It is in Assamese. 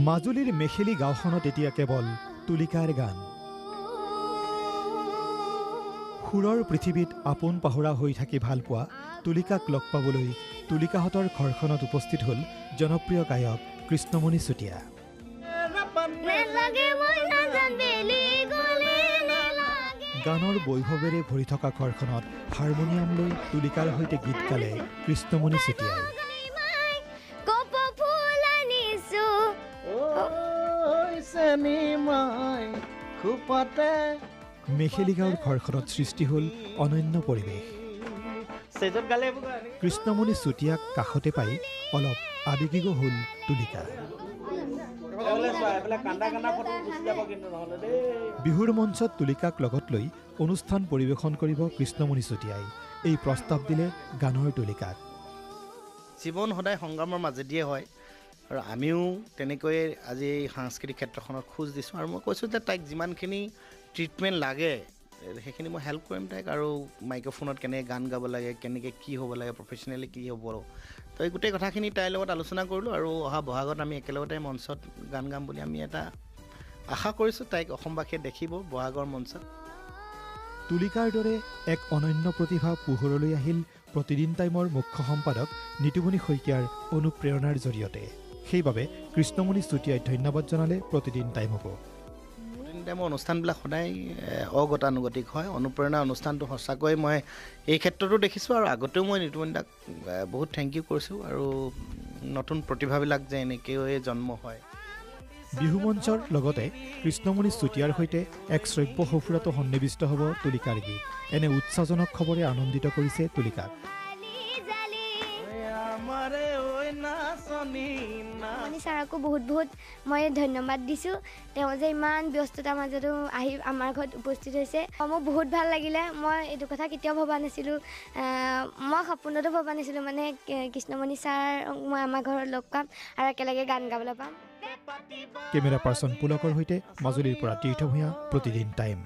মাজুলীৰ মেখেলি গাঁওখনত এতিয়া কেৱল তুলিকাৰ গান। সুৰৰ পৃথিৱীত আপোন পাহৰা হৈ থাকি ভাল পোৱা তুলিকাক লগ পাবলৈ তুলিকাহঁতৰ ঘৰখনত উপস্থিত হ'ল জনপ্ৰিয় গায়ক কৃষ্ণমণি চুতীয়া। গানৰ বৈভৱেৰে ভৰি থকা ঘৰখনত হাৰমনিয়াম লৈ তুলিকাৰ সৈতে গীত গালে কৃষ্ণমণি চুতীয়াই। মেখেলি গাঁৱৰ ঘৰখনত সৃষ্টি হ'ল অনন্য পৰিৱেশ। কৃষ্ণমণি চুতীয়াক কাষতে পাই অলপ আৱেগিকো হ'ল তুলিকা। বিহুৰ মঞ্চত তুলিকাক লগত লৈ অনুষ্ঠান পৰিৱেশন কৰিব কৃষ্ণমণি চুতীয়াই। এই প্ৰস্তাৱ দিলে গানৰ তুলিকাক। জীৱন সদায় সংগ্ৰামৰ মাজেদিয়ে হয় আৰু আমিও তেনেকৈয়ে আজি এই সাংস্কৃতিক ক্ষেত্ৰখনত খোজ দিছোঁ। আৰু মই কৈছোঁ যে তাইক যিমানখিনি ট্ৰিটমেণ্ট লাগে সেইখিনি মই হেল্প কৰিম তাইক। আৰু মাইক্ৰফোনত কেনেকৈ গান গাব লাগে, কেনেকৈ কি হ'ব লাগে, প্ৰফেচনেলি কি হ'ব, তো এই গোটেই কথাখিনি তাইৰ লগত আলোচনা কৰিলোঁ। আৰু অহা বহাগত আমি একেলগতে মঞ্চত গান গাম বুলি আমি এটা আশা কৰিছোঁ। তাইক অসমবাসীয়ে দেখিব বহাগৰ মঞ্চত। তুলিকাৰ দৰে এক অনন্য প্ৰতিভা পোহৰলৈ আহিল প্ৰতিদিন টাইমৰ মুখ্য সম্পাদক নিতুমণি শইকীয়াৰ অনুপ্ৰেৰণাৰ জৰিয়তে। সেইবাবে কৃষ্ণমণি চুতীয়াই ধন্যবাদ জনালে প্ৰতিদিন টাইমকো। প্ৰতিদিন টাইমৰ অনুষ্ঠানবিলাক সদায় অগতানুগতিক হয়। অনুপ্ৰেৰণা অনুষ্ঠানটো সঁচাকৈ মই এই ক্ষেত্ৰতো দেখিছোঁ আৰু আগতেও মই নিতুমণি দাক বহুত thank U কৰিছোঁ। আৰু নতুন প্ৰতিভাবিলাক যে এনেকৈয়ে জন্ম হয়। বিহু মঞ্চৰ লগতে কৃষ্ণমণি চুতীয়াৰ সৈতে এক শ্ৰব্য সফুৰাটো সন্নিৱিষ্ট হ'ব তুলিকাৰ গীত। এনে উৎসাহজনক খবৰে আনন্দিত কৰিছে তুলিকাক। ছাৰকো বহুত বহুত মই ধন্যবাদ দিছোঁ। তেওঁ যে ইমান ব্যস্ততাৰ মাজতো আহি আমাৰ ঘৰত উপস্থিত হৈছে, মোৰ বহুত ভাল লাগিলে। মই এইটো কথা কেতিয়াও ভবা নাছিলোঁ, মই সপোনতো ভবা নাছিলোঁ মানে কৃষ্ণমণি ছাৰ মই আমাৰ ঘৰত লগ পাম আৰু একেলগে গান গাবলৈ পাম। কেমেৰা পাৰ্চন পুলকৰ সৈতে মাজুলীৰ পৰা তীৰ্থ ভূঞা, প্ৰতিদিন টাইম।